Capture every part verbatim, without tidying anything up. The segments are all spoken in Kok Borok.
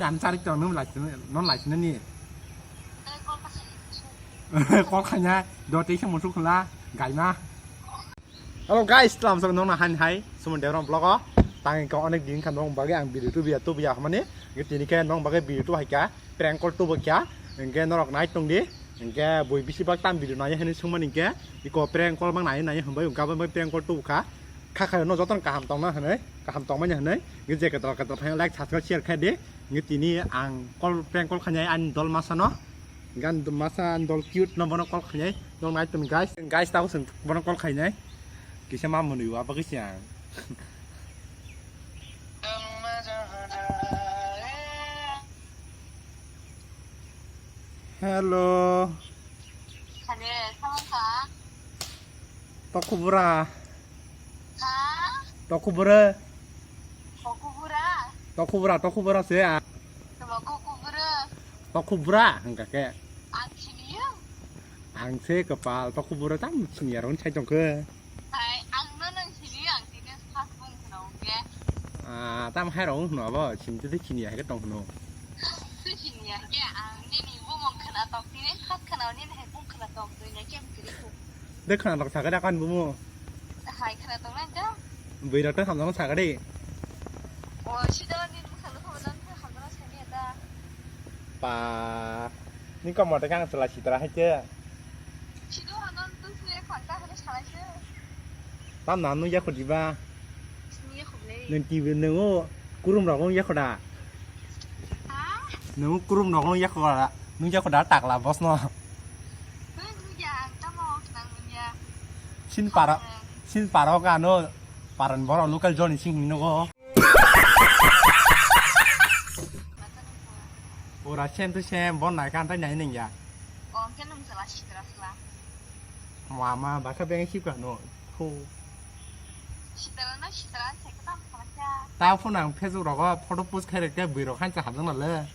Ang chari tong nung lai sini, non lai sini ni. Kol khanya, do te se musu khula, gaima. Hello guys, tlam sok nong na han hai, sumun deram vlog o. Tang ko onek din khan nong bagi ang video tu biya tu biya hamani. Ngi tini ke nong bagi video tu hai kya, prank call tu bo kya. Ngi norok nai tong di. Ngi boi bisi bak tam video nai hani sungmani ke. Iko prank call bang nai nai hambai ungka bang prank call tu kha. Kha kha no joton kaham tong na hanai, kaham tong manya hanai. Ngi je kedal kedal phai like subscribe share khai di. Ngi tini ang call prank call khanya ani dol masa no. Gan masa dol cute no bono call khainai. Dol nai tun guys. Guys tao sung bono call khainai. Kisa ma mwnwi wa bagwi siang. Hello. Kare, tamo kha? Tokubura. Ha? Tokubura. Tokubura? Tokubura, tokubura se a. Tamo kokubura? Tokubura hwnkha khe. Ang siniya. Ang se kwpal tokubura tam siniya rong chai tongkhe. Hai, ang no nang sini, ang tini khas bung khna ungke. Ah, tam hai rong no abo, sini tete siniya hai tong no. Tete siniya ke, ang nini bumung khna tong tini khas khna nini hai bung khna tong tini kem kiri. De khna lok sakade kan bumu. Hai khna tong na jam. Bui rok ta hamjang sakade. O sida ni bung khna tong na hamjang sani ta. Pa. Ni kom mote kang sela sitra hai te. Sido hanon tu sile khon ta hale salai se. Tam na nu ya khudi ba. Sini ya khum le. Nung ti nung kurum rok ya khoda. Ha? Nung kurum rok ya khoda. Nung ya khoda takla boss no. Sin para, sin para ka no, paran boro local Johnny Singh ni nogo. Ora sem tu sem bon nai kan tai nai ning ya. Mama baka beng sip ka no. Ho. Ta phone ang Facebook rogo photo post khai rek te bui rok han cha hamjang na le.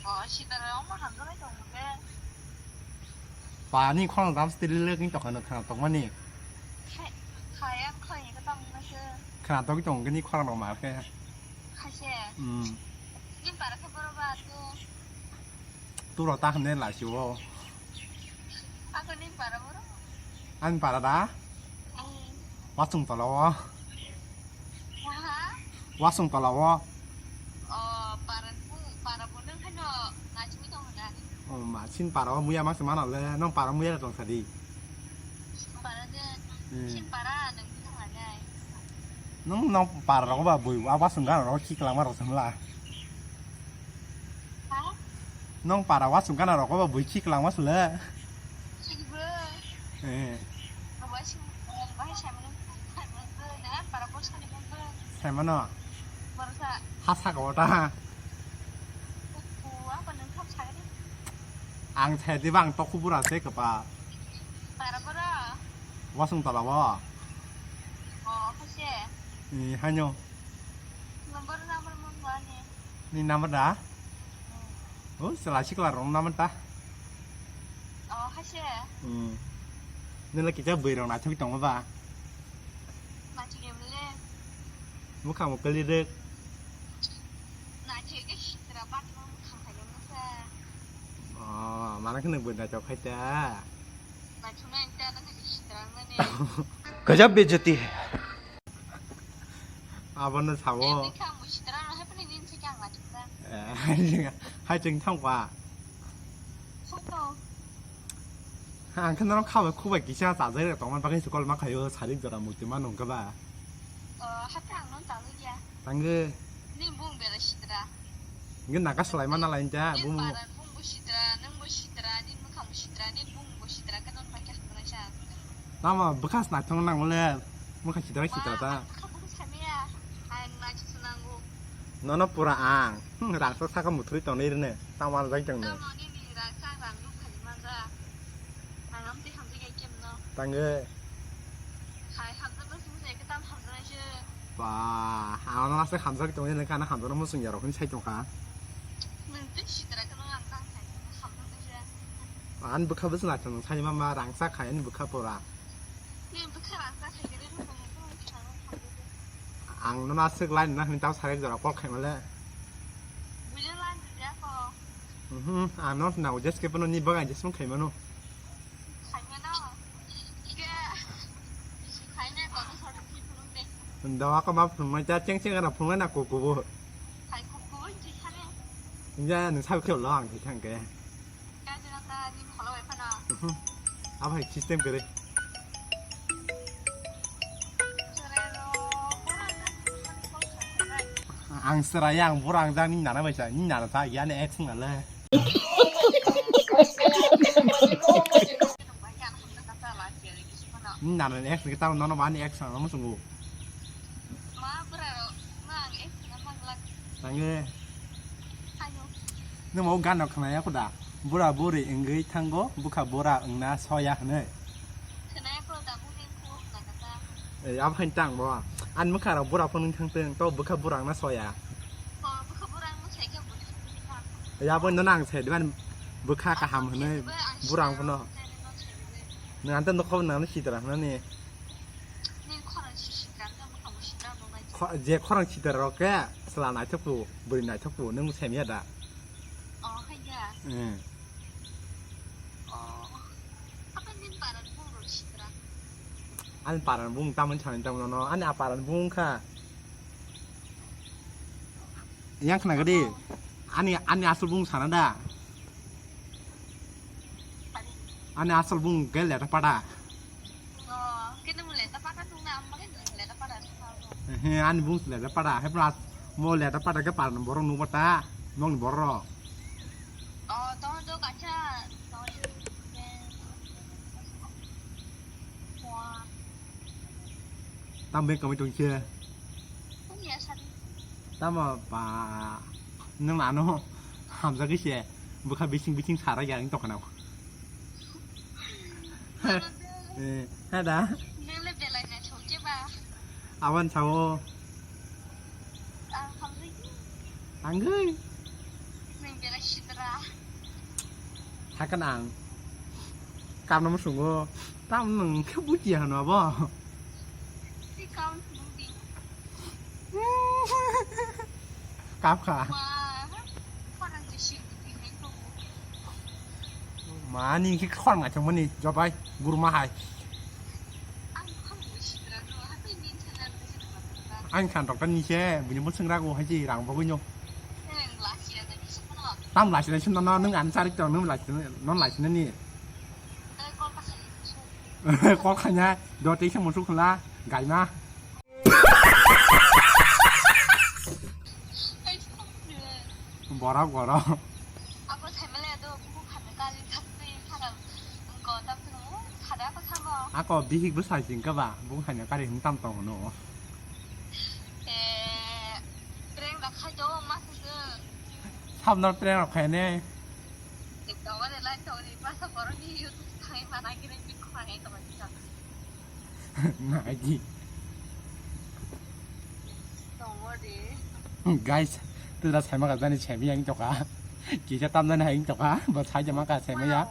O, sitara omo hamjaknai tongmung khe. Pani khorang dam stili le king tokha no khana tokmani. Khai, khai, ang khai ni kata mung nase. Khana tokwi tong gani khorang rok mar khe. Khaise. Hmm. Ni para khe boro ba tu. Tu rok ta hwnde lai si o. Ako ni para boro. Ani para da? Hmm. Wasung tola o. Waha? Wasung tola o. O, para bu, para bu nung hano ngajmi tong hana. O, ma, sin para o muya mas mana le, nong para muya tong sadi. Para de, hmm. Sin para nung tong hana. Nung, nong para rok ba bui, a wasung gan rok ki kelama rok samla. Ha? Nong para wasung gana rok ba bui chik lang mas le. Chikbo. Eh. Ba sing, ba sing, na para bo sani bo. Saimano. Borsa. Hasa ko ta. Ku apa nang thap sagri? Ang sai di bang to kubura se kapa. Para bora. Wasung tala bo. Oh, apa sih? Ni hanyo. Nomor, nomor mo mani. Ni number da? Hmm. Oh, sela sikla rong number ta. Oh, hase. Hmm. Nila kija bui rong naithok tongo ba? Naithok emle. Mukha mo kali rek. Naithok ke sitra bat mo mukha khayo masa. Oh, mana kene bui naithok khai ta. Naithok na ta na ke sitra mane. Gajab bejati hai. Abono sabo. Em, bikha ang busi tara no, hai phone ni se kang la chukda. Eh, hai cheng thang pa. Photo. Ang khe norok khabai khubai kisa chajai rok tongma bagwi se call ma khaio, sarik jora muti ma nung khe ba. O, hata ang non tangwi ya. Tangwi. Ni bung bera sitra. Nge naga slai mana lain ta, bung. Para bung bo sitra, nung bo sitra, ni mukhang bo sitra, ni bung bo sitra, kanon paikha sitra sa. Tamo bwkha sna thong nang le, bwkha sitra sitra ta. Bwkha bung samia, ang na chi sunangu. Nono pura ang, hmm, rang sa saka muthuri tong ni rene, tamo ang jai tong ne. Tamo ni ni rang sa rang lu khali manra. Ang am te hamjak ya kem no. Tangge. Hai hamjak no sung se ke tam hamjak na se. Ba, ang no se hamjak tong ne ka na hamjak no musung ya rok ni sai tong kha. Nung te sitra ka no ang tang sai hamjak na se. Ang bwkha bwswk naithok nung sani mama rangchak khai ani bwkha pura. Ni bwkha rangchak khai khe rw nung tong nung tong nung tong. Ang nono aswk line na hwnwi tamo sarik jora call khaima le. Buji Mhm, ang no na adjust khe phano ni bagan adjust khaimano. Khaimano? Ke, bisi khaina kono sori ki phunung de. Dawa ko ma phunung ma cha cheng cheng na phunung na ko ko bo. Khai ko ko ji khane. Ya, nung sabi khe lo ang thang khe. Ka jina ta ni kholo bai phano. Mhm. Abo hai system kere. Ang serai, ang borang jang ni nana bai sa, ni nana sa, ya ni ex nale. Ni nana ni ex ni tau nono ba ni ex na mo sungu. Ma bura, ma ang ex na manglak. Tange. Ayo. Nwng o gan rok khna ya khuda. Bura buri wngwi thango, bwkha bura wngna soya hwnwi. Khna ya khuda, buri khu khna kata. Eh, abo hain tang bo. An bwkha rok bura phone wng thang tong, to bwkha bura wngna soya. Bo bwkha bura wng sai khe buri khna. Eh, abo no nang sai diban bwkha kaham hwnwi bura wng phano. Nwng ante no khobor nang sitra hwnani. Nini khorang si sikang khe bwkha bo sikang bo bai. Kho-, je khorang sitra rok khe chwla naithok phu, bwrwi naithok phu, nwng sem ya da? Oh, hai ya. Eh. Oh. Apa nini paran bung rok sitra? Ani paran bung tamoni thani tamo no, ani a paran bung kha. Yang khna gadi. Ani, ani asal bung sana da. Ani asal bung gel ya pada. Oh, kene mo leta pata thung na, amma ke leta pata thung na. He, ani bung leta pata, he plus mo leta pata ke paran borok nung bata, mong borok. Oh, to, to, kacha, to, wah. Tam beng kamai tong khe. Tamo ba, nwng ano hamjagwi se bwkha bising bising sara ya wng tongkha na. Eh, ha da? Nwng le belai naithok khe ba? Awan sao. Ang hamjagwi. Angwi. Nwng belai sitra. Hakan ang. Karno musungo. Tam nwng khe buji hano abo. Ti kaun sumung di. Kap kha. Wah, khorang je sing di nai to. Mani khe khorang achang mani jobai gurma hai. Ang khorang je sing di no, hatai ni chana. Ang khan dokta ni se, bini mo sing rago hai ji rang bagwi no. Nwng lachia na ni sing no. Tam lachia na sing no, nwng an charik tong, nwng lachia, non lachia ni. Kol khanya, do tei se musuk khla, gaima. Borok, borok. Ako bihik bwsai sing kaba, bung khanya kari hwn tam tong hwno. Sabno prank rok khaine. Naidi. Guys, tira saima ka jani semi yang toka. Kisa tam jani hai toka, ba sai jama ka semi ya.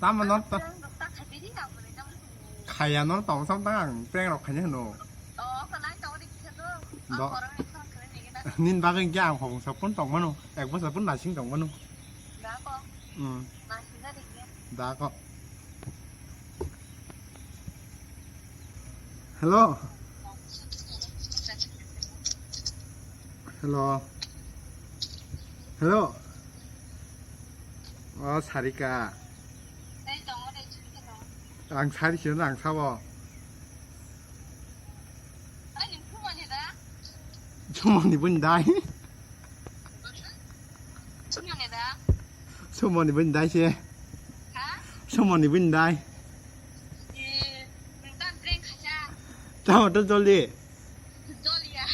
Tamo non ta. Khaya non tong sam tang, prank rok khaine hwno. Do. Nin bagwi khe ang hobong sa phone tong mano, ek bosor phone nasing tong mano. Hmm. Da ko. Hello. Hello. Hello. O Sarika. Ang sari sino ang sabo. Sumoni bun dai. Sumoni da? Sumoni bun dai se. Ha? Sumoni bun dai. Eh, nang tan drink khaja. Tamo to joldi. Joldi ya.